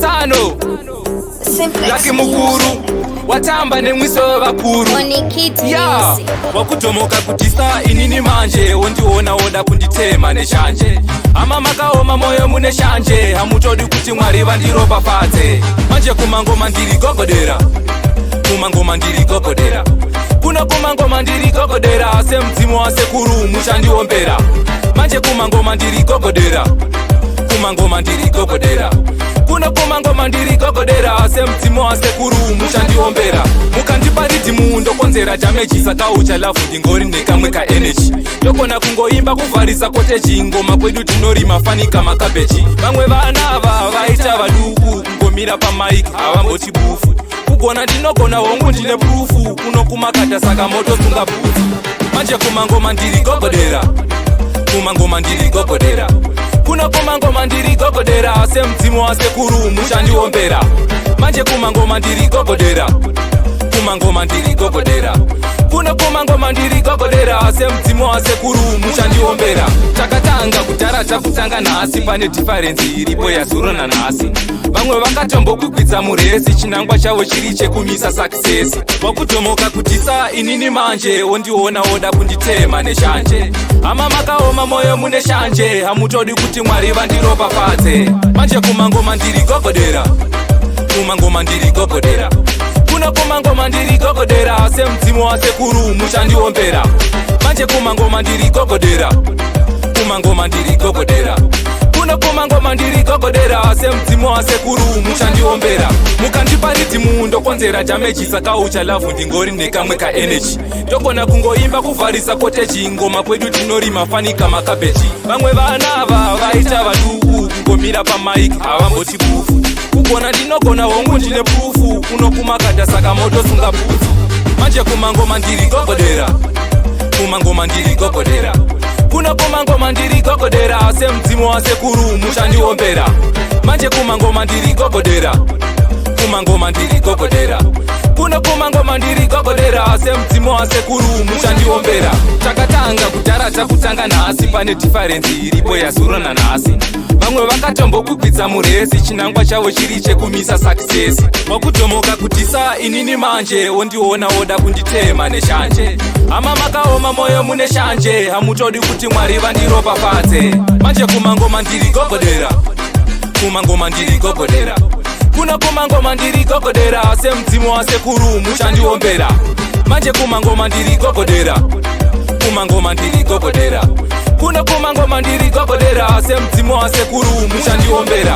Tsano Simplex Lucky mukuru watamba nemwiso wevakuru. Onikid Ya Music. Wakutomoka kutisa inini manje wondiona woda kunditema neshanje. Hama, makaoma moyo, mune shanje, hamutodi kuti Mwari vandiropafadze. Manje kumangoma ndiri gogodera, kumangoma ndiri gogodera, kuno kumangoma ndiri gogodera, semudzimu wasekuru muchandiombera. Manje kumangoma ndiri gogodera, kumangoma ndiri gogodera, kuno kumangoma ndiri gogodera, semudzimu wasekuru muchandiombera. Mukandipa riddim ndokonzera damage, saka ucha love ndingori nekamwe kaenergy, ndogona kungoimba kuvharisa cottage. Ngoma kwedu tinorima fanika makabheji. Vamwe vana ava vaita vaduku, kungomira pamic havamboti bufu. Kugona ndinogona, hongu ndine proof, kuno kumakata saka motosunga bhutsu. Manje kumangoma ndiri gogodera, kumangoma ndiri gogodera, kuno kumangoma ndiri gogodera, semudzimu wasekuru muchandiombera. Manje kumangoma ndiri gogodera, kumangoma ndiri gogodera, kuno kumangoma ndiri gogodera, semudzimu wasekuru muchandiombera. Takatanga kudhara, takutanga nhasi, pane difference iripo yazuro nanhasi. Vamwe vakatombokwikvidza murace, chinangwa chavo chiri chekumisa success. Wakutomoka kutisa inini manje wondiona woda kunditema neshanje. Hama, makaoma moyo, mune shanje, hamutodi kuti Mwari vandiropafadze. Manje kumangoma ndiri gogodera, kumangoma ndiri gogodera, kuno kumangoma ndiri gogodera, semudzimu wasekuru muchandiombera. Manje kumangoma ndiri gogodera, kumangoma ndiri gogodera, kuno kumangoma ndiri gogodera, semudzimu wasekuru muchandiombera. Mukandipa riddim ndokonzera damage, saka ucha love ndingori nekamwe kaenergy, ndogona kungoimba kuvharisa cottage. Ngoma kwedu tinorima fanika makabheji. Vamwe vana ava vaita vaduku, kungomira pamic havamboti bufu. Kugona ndinogona, hongu ndine proof, kuno kumakata saka motosunga bhutsu. Manje kumangoma ndiri gogodera, kumangoma ndiri gogodera, kuno kumangoma ndiri gogodera, semudzimu wasekuru muchandiombera. Manje kumangoma ndiri gogodera, kumangoma ndiri gogodera, kuno kumangoma ndiri gogodera, semudzimu wasekuru muchandiombera. Takatanga kudhara, takutanga nhasi, pane difference iripo yazuro nanhasi. Vamwe vakatombokwikvidza murace, chinangwa chavo chiri chekumisa success. Wakutomoka kutisa inini manje wondiona woda kunditema neshanje. Hama, makaoma moyo, mune shanje, hamutodi kuti Mwari vandiropafadze. Manje kumangoma ndiri gogodera, kumangoma ndiri gogodera, kuno kumangoma ndiri gogodera, semudzimu wasekuru muchandiombera. Manje kumangoma ndiri gogodera, kumangoma ndiri gogodera, kuno kumangoma ndiri gogodera, semudzimu wasekuru muchandiombera.